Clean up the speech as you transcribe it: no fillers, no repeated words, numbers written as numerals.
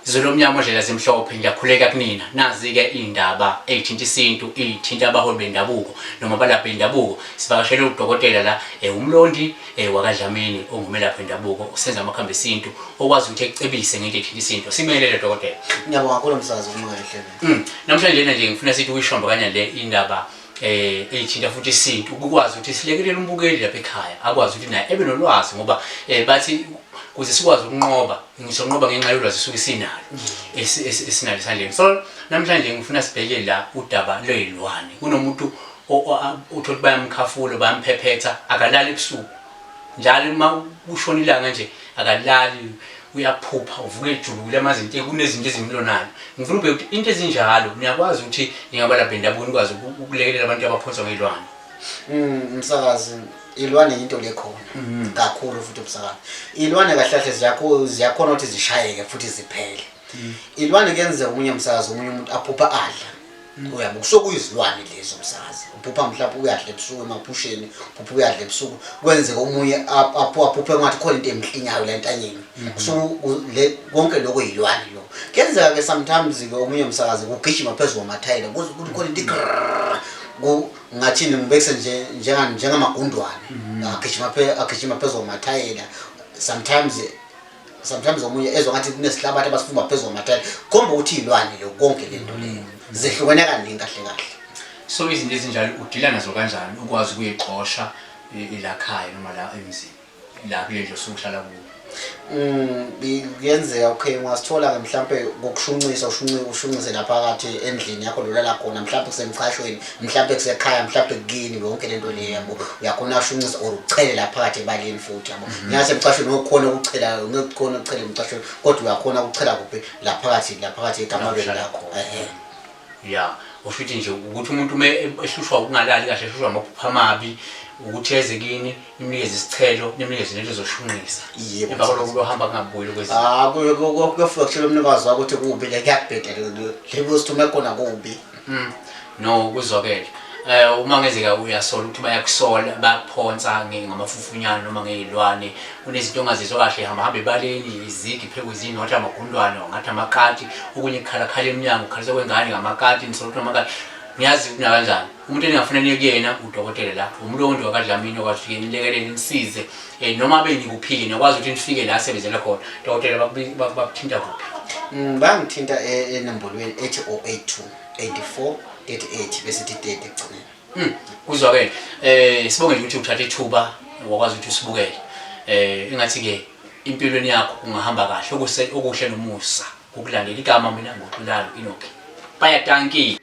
Zulu omnyama ondlela zimhlophe ngiyakhuleka kunina nazi-ke iy'ndaba ey'thinta isintu iy'thinta abaholi bendabuko noma abalaphi bendabuko sivakashele udokotela la um umlondi um wakadlamini ongumelaphi wendabuko usenza amakhambi esintu okwazi ukuthi ekucebise ngento ethinta isintu simelele dokotela. Ngiyabonga kakhulu msakazi ukumukela ehlelweni. Namhlanje lena nje ngifuna sithi uyishomba kanyana le indaba eyithinta futhi isintu ukwazi ukuthi silekelele umbukeli lapha ekhaya akwazi ukuthi naye ebe nolwazi ngoba bathi kuze sikwazi ukunqoba ngisho nqoba ngenxa yolwazi suke sinalo esinalo esandleni. So namhlanje ngifuna sibheke la udaba lwey'lwane. Kunomuntu uthola bayamkhafula bayamphephetha akalali ebusuku njalo uma kushona ilanga nje akalali uyaphupha uvuka ejulukile amazinto kunezinto ezimlonayo. Ngifuna ubheke ukuthi into ezinjalo niyakwazi ukuthi ningabalaphi bendabuko nikwazi ukulekelela abantu abaphonswa ngey'lwane. Msakazi, ilwane into lekhona kakhulu futhi msakazi. Ilwane kahle kahle ziyakhona ukuthi zishayeke futhi ziphele. Ilwane kuyenzeka omunye msakazi omunye umuntu aphupha adla. Uyabo kusuke kuyizilwane lezo msakazi. Uphupha mhlawumbe uyadla ebusuku emaphusheni, uphupha uyadla ebusuku. Kwenzeka omunye aphuphe ngathi khona into emhlinyayo la entanyeni. Kusuke le konke lokho yilwane lo. Kuyenzeka ke sometimes ke omunye umsakazi kugijima phezulu kwamathayela kuze kuthi khona into igrrrr ku ngathini ngibekise nje njenga njengamagundwane agijima agijima phezulu kwamathayela. Sometimes omunye ezwa ngathi kunesihlabathi abasifumba phezulu kwamathayela, khomba ukuthi iy'lwane lo konke le nto leyo zehlukene kaningi kahle kahle. So izinto ezinjalo udila nazo kanjani ukwazi ukuyixosha elakhaya noma la emzini la kule ndlu osuke uhlala kuyo? Kuyenzeka okay ungasithola-ke mhlampe ngokushunqisa ushunqise la phakathi endlini yakho lolala khona, mhlampe kusemchashweni, mhlampe kusekhaya, mhlampe kukini, yonke lento le yabo uyakhona ushunqisa or uchele la phakathi ebaleni futhi yabo. Ngingasemchashweni ngokukhona ukuchela, ngeke ukhone ukuchela emchashweni kodwa uyakhona ukuchela kuphi la phakathi la phakathi ekamerweni lakho. Ehhe. Ya, usho ukuthi nje ukuthi umuntu uma ehlushwa ukungalali kahle, ehlushwa amaphupho amabi, ukuthi eze kini nimnikeze isichelo, nimnikeze nento ezoshunqisa. Yebo. Emva kwalokho kuyohamba kungabuyi lokwezinto. Ah, kuyofika kutshela umnikazi wakho ukuthi kubi le kuyabheda le kusithume khona kubi. No, kuzwakele. Uma ngenzeka uyasola ukuthi bayakusola, bayakuphonsa ngamafufunyana noma ngey'lwane, kunezinto ongazizwa kahle, hamba hamba ebaleni, izigi phekwe izini, ngathi amagundwane, ngathi amakati, okunye kukhalakhala emnyango, kukhalisa kwengane ngamakati, nisola ukuthi amakati. Ngiyazi ukuthi nakanjani. Umuntu eningafuna niye kuyena udokotela la, umlondi wakwaDlamini okwazi ukuthi nilekelele nisize. Noma benikuphike niyakwazi ukuthi nifike la asebenzela khona. Dokotela bakuthinta kuphi? Bangithinta enombolweni ethi 082 84 38 bese ithi 30 ekugcineni. Kuzwakele. Sibonge nje ukuthi uthathe ithuba wakwazi ukuthi usibukele. Engathi ke impilweni yakho kungahamba kahle okuhle nomusa ukulandela igama mina nguXolani Enoch. Baya dankie.